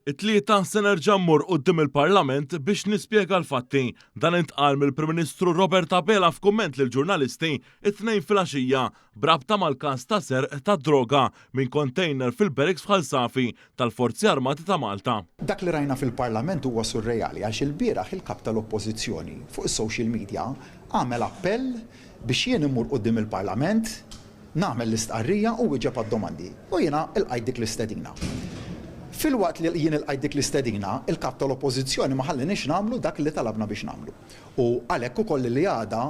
It-Tlieta se nerġa' mmur quddiem il-Parlament biex nispjega l-fatti. Dan intqal mill-Prim Ministru Robert Abela f'kumment lill-ġurnalisti t-Tnejn filgħaxija b'rabta mal-każ ta' serq ta' droga minn kontejner fil-barracks f'Ħal Safi tal-Forzi Armati ta' Malta. Dak li rajna fil-Parlament huwa surreali għax ilbieraħ il-Kap tal-Oppożizzjoni fuq is-social media għamel appell biex jien immur quddiem il-Parlament nagħmel l-istqarrija u wieġeb għad-domandi. U jiena ilqajt dik l-istedina. Filwaqt li jien ilqajt dik l-istedina, il-Kap tal-Oppożizzjoni ma ħalliniex nagħmlu dak li talabna biex nagħmlu. U għalhekk ukoll li għada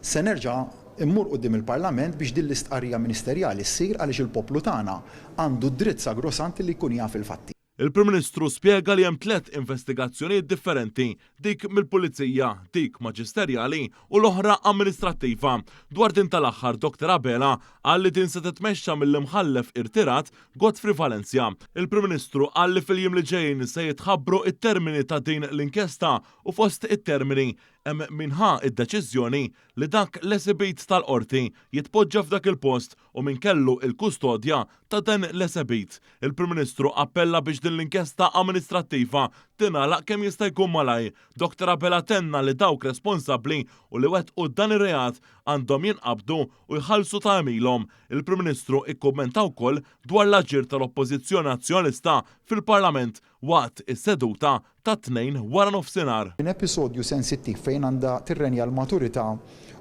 se nerġa' mmur quddiem il-Parlament biex din l-istqarrija ministerjali ssir għaliex il-poplu tagħna għandu d-dritt sagrosant li jkun jaf il-fatti. Il-Prim Ministru spjega li hemm tlett investigazzjonijiet differenti, dik mill-Pulizija, dik Maġisterjali u l-oħra amministrattiva. Dwar din tal-aħħar Dr Abela qal li din se titmexxa mill-Imħallef irtirat Godfrey Valencia. Il-Prim Ministru qal li fil-jiem li ġejjin se jitħabbru t-termini ta' din l-inkjesta u fost it-termini hemm min ħa d-deċiżjoni li dak l-esibit tal-Qorti jitpoġġa f'dak il-post u min kellu l-kustodja ta' dan l-esebit. Il-Prim Ministru appella biex din l-inkjesta amministrattiva tingħalaq kemm jista' jkun malajr. Dr Abela tenna li dawk responsabbli u li wettqu dan ir-reat għandhom jinqabdu u jħallsu ta' għemilhom. Il-Prim Ministru ikkummenta wkoll dwar l-aġir tal-Oppożizzjoni Nazzjonalista fil-Parlament waqt is-seduta tat-Tnejn waranofsinhar. Minn episodju sensittiv fejn għandha tirrenja l-maturità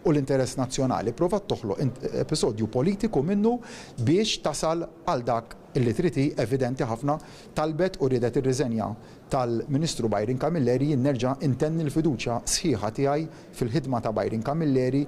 u l-interess nazzjonali, provat toħloq episodju politiku minnu biex tasal għal dak li trid hi, evidenti ħafna, talbet u riedet ir-riżenja tal-Ministru Byron Camilleri, jien nerġa' ntenni l-fiduċja sħiħa tiegħi fil-ħidma ta' Byron Camilleri.